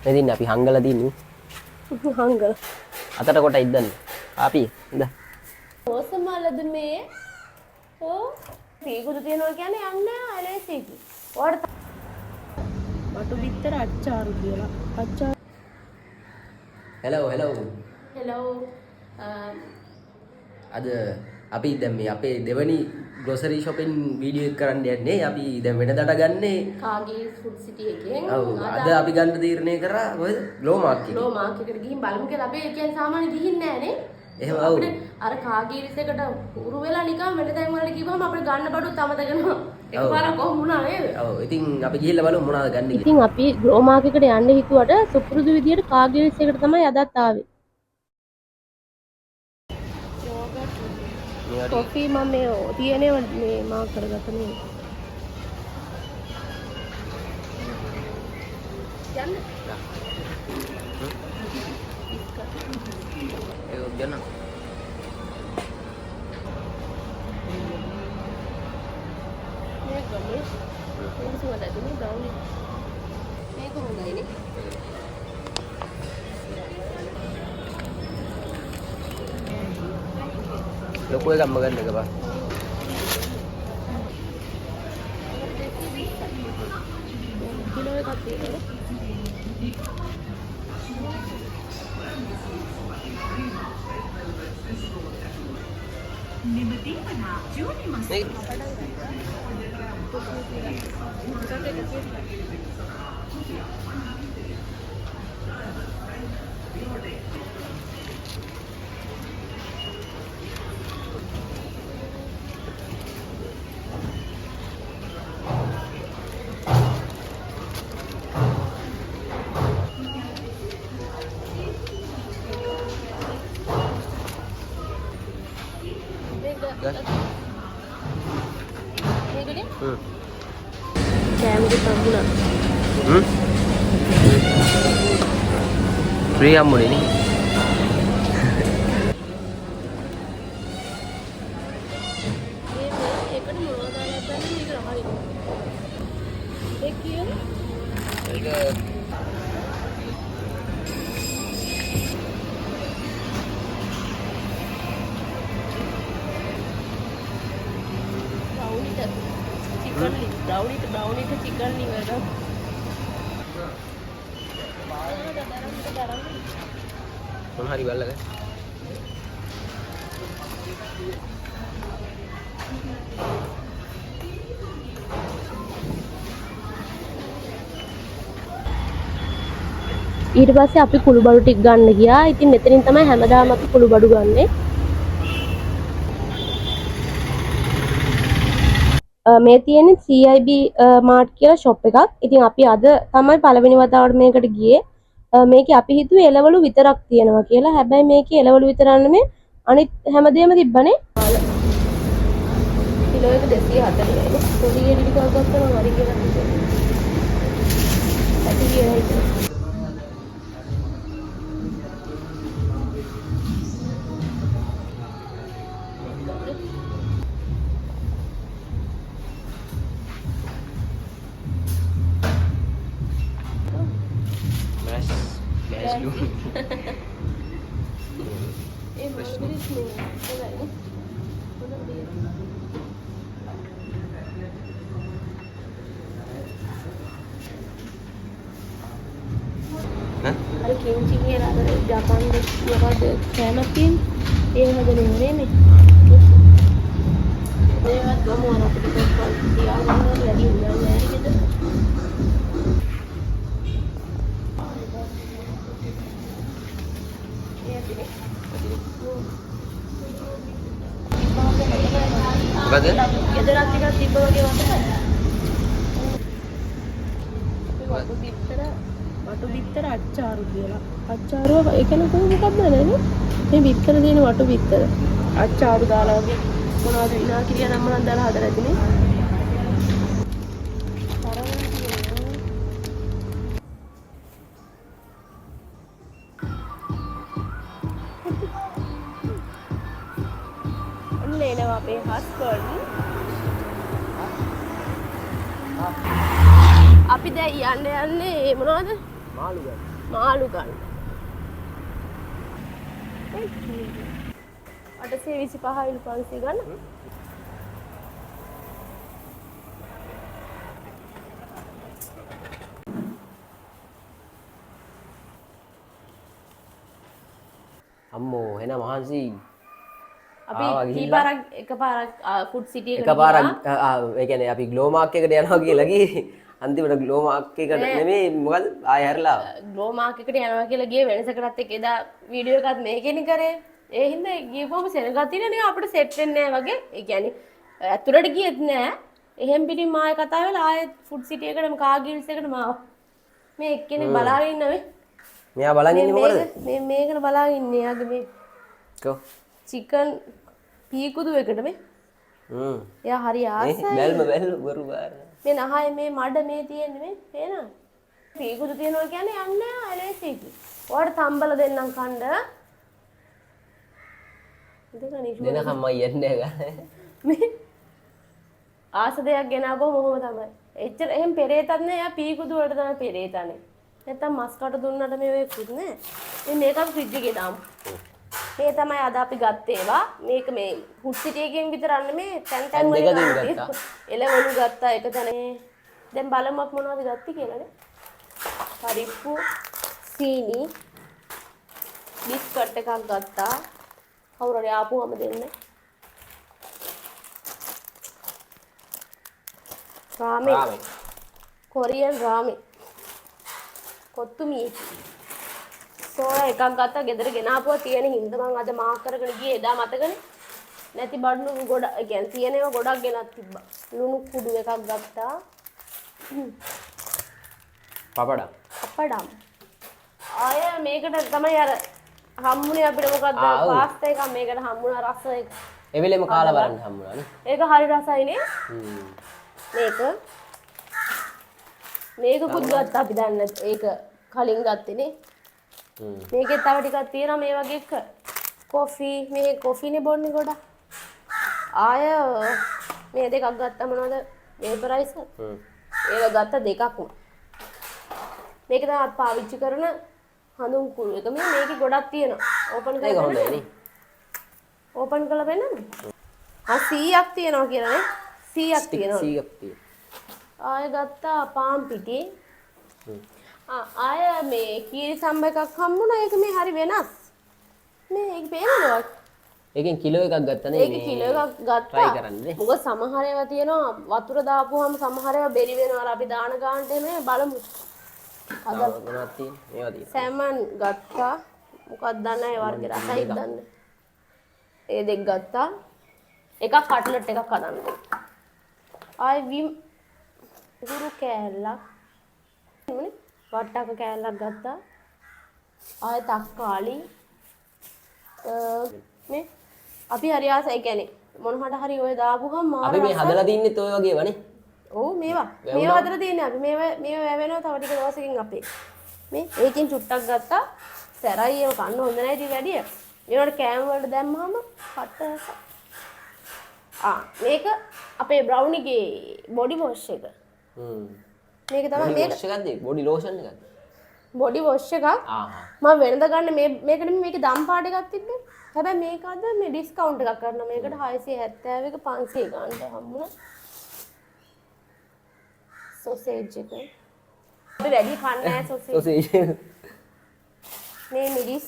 මේ දින්නේ අපි හංගලා තින්නේ. හංගලා. අතට කොට ඉද්දන්නේ. අපි ඉඳ. රෝසමලද මේ? ඔව්. සීකුදු තියනවා කියන්නේ යන්න අනේ සීකු. ඔයාට වටු බිත්තර අච්චාරු කියලා. අච්චාරු. Hello hello. Hello. අද අපි දැන් මේ අපේ දෙවනි ග්‍රොසරි ෂොපින් වීඩියෝ එක කරන්න යන්නේ. අපි දැන් වෙනදට ගන්නේ කාගිල්ස් ෆුඩ් සිටි එකෙන්. ඔව්, අද අපි ගන්න තීරණය කරා කොහෙද? ග්ලෝ මාක් එකේ. ග්ලෝ මාක් එකට ගිහින් බලමු කියලා. අපි ඒ කියන්නේ සාමාන්‍ය ගිහින් නෑ නේ. එහෙම ඔව්. අපිට අර කාගිල්ස් එකට උරු වෙලා නිකන් වෙන තැන් වලට ගිහම අපිට ගන්න බඩුත් අමතක වෙනවා. එකපාරක් කොහොම වුණා නේද? ඔව්, ඉතින් අපි ගිහිල්ලා බලමු මොනවද ගන්න කියලා. ඉතින් අපි ග්ලෝ මාක් එකට යන්න හිතුවට සුපුරුදු විදියට කාගිල්ස් එකට තමයි අදත් ආවේ. කොෆි මම මේ තියෙනේ මේ මාක් කරගත්ත නේ. යන්න. ඒක ගන්න. මේක ගමු. මේක සුවඳයි නේ බ්‍රවුනි. මේක හොඳයි නේ. ලොකු එකක්ම ගන්න එක බා. කිලෝ එකක් තියෙනවා. මේක මේකනේ? හ්ම්. කෑමක තම්බුණා. හ්ම්. ෆ්‍රී හම්බුනේ නේ. මේ මේ ඒකට මොනවද දාලා හදන්නේ මේක රහයි. ඒ කියන්නේ ඒක චිකන් බ්‍රවුනිට බ්‍රවුනිට චිකන් ලිවර් එකක්. මොන හරි බලලා ගන්න. ඊට පස්සේ අපි කුළුබඩු ටික ගන්න ගියා. ඉතින් මෙතනින් තමයි හැමදාම අපි කුළුබඩු ගන්නෙ. මේ තියෙන්නේ CIB Mart කියලා ෂොප් එකක්. ඉතින් අපි අද තමයි පළවෙනි වතාවට මේකට ගියේ. මේකේ අපි හිතුවේ එළවලු විතරක් තියෙනවා කියලා. හැබැයි මේකේ එළවලු විතරක් නෙමෙයි අනිත් හැමදේම තිබ්බනේ. කිලෝ එක 240යි නේ. පොඩි ගෙඩි ටිකක් ගත්තම හරි කියලා හිතුවා. ඇති කියලා හිතුවා. ඒ මල්බිරිස් නේ හොඳයි නේ. හොඳ බියර්. ඈ? අර කිම්චි කියලා අර ජපාන් මොකද්ද කෑමක් තියෙන්නේ? ඒ හදන ඒවා නේ. මේවත් ගමු අර අපිට ටිකක් තියාගන්න වැඩි උනන්නේ නෑ නේද? මොකද? ගෙදරත් ටිකක් තිබ්බ වගේ මතකයි. වටු බිත්තර අච්චාරු කියලා. අච්චාරුව ඒ කියන්නේ කොහොම මොකක්ද නේද? මේ බිත්තර තියෙන වටු බිත්තර. අච්චාරු දාලා වගේ මොනවද විනාකිරිය නම් මොනවද දාලා හදලා ඇතිනේ. ඔන්න එනවා අපේ හස්බන්ඩ්. අපි දැන් යන්න යන්නේ මොනවද? මාළු ගන්න. මාළු ගන්න. 825 500 ගන්න. අම්මෝ එහෙනම් මහන්සි. අපි ආවා කී ගිහිල්ලා. පාරක් එකපාරක් ෆුඩ් සිටි එකට එකපාරක් ගියා. ඒ කියන්නේ අපි ග්ලෝ මාක් එකට යනවා කියලා ගියේ. අන්තිමට ග්ලෝ මාක් එකට නෙමෙයි මොකද ආයෙ හැරිලා ආවා. ග්ලෝ මාක් එකට යනවා කියලා ගියේ වෙනසකටත් එක්ක එදා වීඩියෝ එකත් මේකෙනි කරේ. ඒ හින්දා ගියපුවම සෙනගක් තියෙන නිකන් අපිට සෙට් වෙන්නේ නෑ වගේ. ඒ කියන්නේ ඇතුළට ගියෙත් නෑ. එහෙම් පිටින් ආයෙ කතා වෙලා ආයෙත් ෆුඩ් සිටි එකටම කාගිල්ස් එකටම ආවා. මේ එක්කෙනෙක් බලාගෙන ඉන්න මේ. මෙයා බලන් ඉන්නේ මොකටද? මේ මේකට බලාගෙන ඉන්නේ යාගේ මේ කො? චිකන් පීකුදු එකට මේ. එයා හරි මේ ආසයි. බැල්ම බැල්ම බරු බාර. මේ නහය මේ මඩ මේ තියෙන්නේ මේ පේනවද? පීකුදු තියනවා කියන්නේ යන්නේ ඇලේසිකි. ඔයාලට තම්බල දෙන්නම් කන්න. දෙක නිෂුව. දෙනකම් මම යන්නේ නෑ. මේ ආස දෙයක් ගෙනාවම ඔහොම තමයි. එච්චර එහෙම පෙරේතත් නෑ, එයා පීකුදු වලට තමයි පෙරේතනේ. නැත්තම් මස් කට දුන්නට මේ ඔය කුත් නෑ. මේ මේක අපි ෆ්‍රිජ් එකේ දාමු. මේ තමයි අද අපි ගත්ත ඒවා. මේක මේ ෆුඩ් සිටි එකෙන් විතරක් නෙමේ තැන් තැන් තැන් වලින් දෙකකින් අරන් ගත්තා. තියෙනවා. එළවලු ගත්තා එක තැන. දැන් බලමු අපි මොනවද ගත්තේ කියලා නේ. පරිප්පු, සීනි, බිස්කට් එකක් ගත්තා. කවුරු හරි ආපුවම දෙන්න. රාමෙන්. රාමෙන්. කොරියන් රාමෙන්. කොත්තුමී. සෝයා එකක් ගත්තා ගෙදර ගෙනාපුවා තියෙන හින්දා මං අද මාක් කරගෙන ගියේ එදා මතකනේ. නැති බඩු ගොඩ, ඒ කියන්නේ තියෙන ඒවා ගොඩක් ගෙනත් තිබ්බා. ලුණු කුඩු එකක් ගත්තා. පපඩම්. පපඩම්. ආය මේකට තමයි අර හම්බුනේ අපිට මොකද්ද ඔව්. පාස්තා එකක් මේකට හම්බුණා රස එක. ඒ වෙලෙම කාලා බලන්න හම්බුණා නේ. ඒක හරි රසයි නේ. මේකකුත් ගත්තා අපි දන්නේ නැත්. ඒක කලින් ගත්තේ නේ. මේකේ තව ටිකක් තියෙනවා මේ වගේ එක. කොෆි, මේ කොෆිනේ බොන්නේ ගොඩක්. ආය මේ දෙකක් ගත්තා මොනවද? වේපරයිසර්. ඒව ගත්ත දෙකක්ම. මේක තමයි අපි පාවිච්චි කරන හඳුන් කුඩු එක. මේ මේකේ ගොඩක් තියෙනවා. ඕපන් ඒක කරලා හොඳයි පෙන්නන්න. නේ. ඕපන් කරලා පෙන්නන්න. 100ක් තියෙනවා කියලා නේ. 100ක් තියෙනවා. 100ක් තියෙනවා. ආය ගත්තා පාන් පිටි. ආය මේ කීරි සම්බ එකක් හම්බුණා. ඒක මේ හරි වෙනස්. මේ ඒක පේනවද? ඒකෙන් කිලෝ එකක් ගත්තා නේ. ඒක කිලෝ එකක් ගත්තා. try කරන්න නේ. මොකද සමහර ඒවා තියෙනවා වතුර දාපුවාම සමහර ඒවා බෙරි වෙනවා. අර අපි දාන ගානට එමේ බලමු. තව මොනවද තියෙන්නේ? මේවා තියෙනවා. සැමන් ගත්තා. මොකක්ද දන්නේ නැහැ ඒ වර්ගේ රසයිද දෙකක්. දන්නේ. ඒ දෙක ගත්තා. එකක් කට්ලට් එකක් හදන්න ඕන. ආයි විම් උගුරු කෑල්ලක්. මොනේ? වට්ටක කෑල්ලක් ගත්තා. ආයෙ තක්කාලි. මේ අපි හරි ආසයි. ඒ කියන්නේ මොනකට හරි ඔය දාපුවහම මාර අපි මේ රසයි. හදලා තින්නෙත් ඔය වගේ වනේ. ඔව් මේවා. මේවා හදලා තියන්නේ අපි. මේවා වැවෙනවා තව ටික දවසකින් අපේ. මේ ඒකෙන් චුට්ටක් ගත්තා. සැරයි ඒව කන්න හොඳ නෑ ඉතින් වැඩිය. ඒවට කෑම වලට දැම්මහම කට රස. මේක අපේ බ්‍රවුනිගේ බොඩි වොෂ් එක. මේක තමයි බොඩි මේක වොෂ් එකක්ද? බොඩි ලෝෂන් එකක්ද? බොඩි වොෂ් එකක්. මම වෙනද ගන්න මේක නෙමෙයි මේකේ දම් පාට එකක් තිබ්බේ. හැබැයි මේක අද මේ ඩිස්කවුන්ට් එකක් කරනවා. මේකට 670 එක 500 ගන්නට හම්බුණා. සොසේජ් එක. අපි වැඩි කන්නේ නෑ සොසේජ්. සොසේජ්. මේ මිරිස්,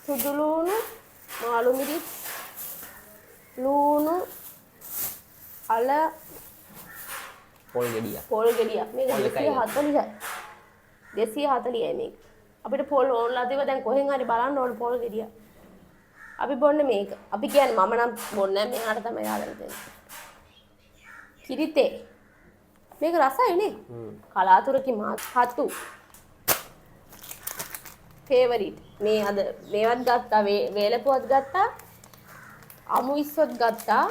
සුදු ලුණු, මාළු මිරිස්, ලුණු, අල, පොල් ගෙඩියක්. පොල් ගෙඩියක්. මේක පොල් එකයි 240යි. 240යි මේක. අපිට පොල් ඕනලා තිබ්බ දැන් කොහෙන් හරි බලන්න ඕන පොල් ගෙඩියක්. අපි බොන්නේ මේක. අපි කියන්නේ මම නම් බොන්නේ නෑ, මෙයාට තමයි ආදර දෙන්නේ. කිරිතේ. මේක රසයි නේ. කලාතුරකින් හතු. ෆේවරිට්. මේ අද මේවත් ගත්තා, වේලපුවත් ගත්තා. අමු ඉස්සොත් ගත්තා.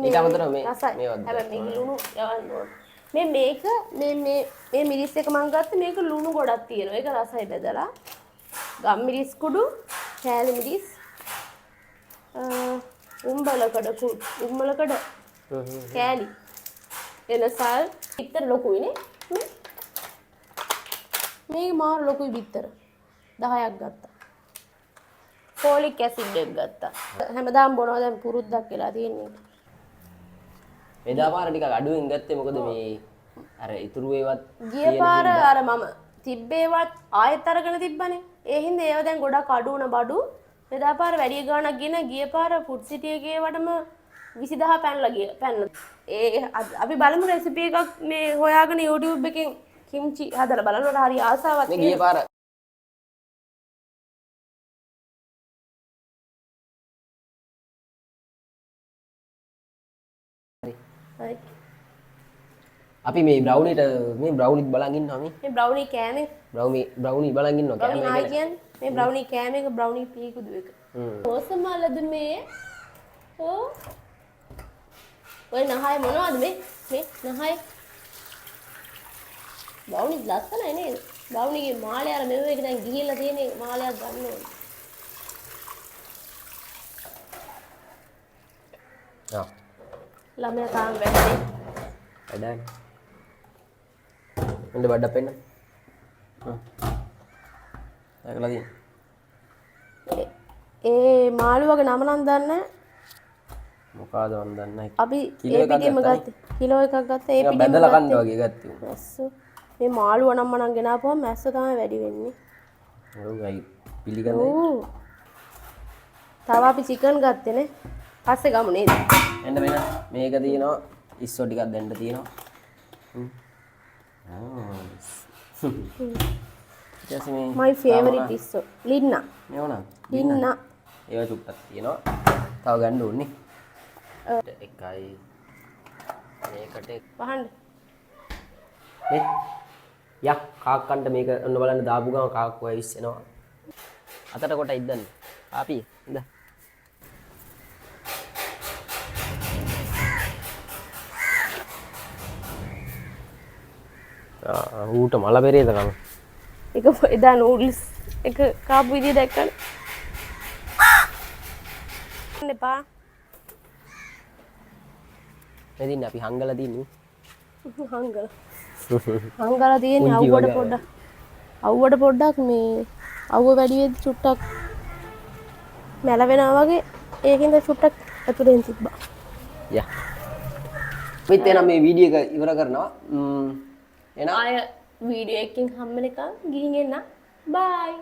ඊට අමතරව මේ රසයි. මේවත් හැබැයි ගත්තා. මේක ලුණු යවන්න ඕන. මේ මේක මේ මේ මේ මිරිස් එක මං ගත්තේ මේක ලුණු ගොඩක් තියෙනවා. ඒක රසයි බෙදලා. ගම් මිරිස් කුඩු, කෑලි මිරිස්, උම්බලකඩ කුඩු, උම්බලකඩ කෑලි. එනසල් ඉතර ලොකුයිනේ. මේ මේක මාර ලොකුයි බිත්තර. 10ක් ගත්තා. ෆෝලික් ඇසිඩ් එක ගත්තා. හැමදාම බොනවා දැන් පුරුද්දක් වෙලා තියෙන්නේ. එදා පාර ටිකක් අඩුවෙන් ගත්තේ මොකද මේ අර ඉතුරු ඒවත් ගිය පාර අර මම තිබ්බේවත් ආයෙත් අරගෙන තිබ්බනේ. ඒ හින්දා ඒව දැන් ගොඩක් අඩු වුණ බඩු. එදා පාර වැඩි ගාණක් ගෙන ගිය පාර ෆුඩ් සිටි එකේ වටම 20000 පැනලා ගිය පැනලා. ඒ අපි බලමු රෙසිපි එකක් මේ හොයාගෙන YouTube එකෙන් කිම්චි හදලා බලන්න. උඩ හරි ආසාවක් මේ ගිය පාර හරි. අපි මේ බ්‍රවුනිට මේ බ්‍රවුනිත් බලන් ඉන්නවා මේ. මේ බ්‍රවුනි කෑම එක. බ්‍රවුනි බලන් ඉන්නවා කෑම එක. බ්‍රවුනි කියන්නේ මේ බ්‍රවුනි කෑම එක බ්‍රවුනි පීකුදු එක. රෝස මලද මේ? ඔව්. ඔය නහය මොනවද මේ? මේ නහය. බ්‍රවුනි ලස්සනයි නේද? බ්‍රවුනිගේ මාළේ අර මෙව එක දැන් ගිහිල්ලා තියෙන මාළයක් ගන්න ඕනේ. ආ. ළමයා තාම වැඩේ. වැඩන්නේ. එන්න බඩක් පෙන්න. හ්ම්. දැකලා තියෙන. ඒ මාළුවගේ නම නම් දන්නේ නැහැ. මොකාද මන් දන්නේ නැහැ. අපි ඒ පිටින්ම ගත්තේ. කිලෝ එකක් ගත්තා. ඒ පිටින්ම බැදලා කන්න වගේ ගත්තේ. මැස්සෝ. මේ මාළුව නම් මනම් ගෙනාපුවම මැස්සෝ තමයි වැඩි වෙන්නේ. ඔව් අයි පිළිගන්නයි. ඔව්. තව අපි චිකන් ගත්තේ නේ. පස්සේ ගමු නේද? එන්න මෙන්න මේක තියෙනවා. ඉස්සෝ ටිකක් දෙන්න තියෙනවා. හ්ම්. ඊට පස්සේ මේ my favorite ඉස්සෝ. ලින්නා. මේ මොනවාද? ලින්නා. ඒවා චුට්ටක් තියෙනවා. තව ගන්න ඕනේ. එකයි මේකට වහන්න. මේ යක් කාක්කන්ට මේක ඔන්න බලන්න දාපු ගම කාක්කෝ ඇවිස්සෙනවා. අතට කොට ඉද්දන්න. ආපි ඉඳ. ආ ඌට මල පෙරේත කම. එක එදා නූඩ්ල්ස් එක කාපු විදිය දැක්කනේ. එපා. මේ දින්න අපි හංගලා තින්නේ. හංගලා. හංගලා තියෙන්නේ අවුවට පොඩ්ඩක්. අවුවට පොඩ්ඩක් මේ අවුව වැඩි වෙද්දි චුට්ටක් මැල වෙනවා වගේ ඒකින්ද චුට්ටක් ඇතුලෙන් තිබ්බා. යා. මෙත් එහෙනම් මේ වීඩියෝ එක ඉවර කරනවා. එහෙනම් ආය වීඩියෝ එකකින් හම්බ වෙනකන් ගිහින් එන්න. බයි.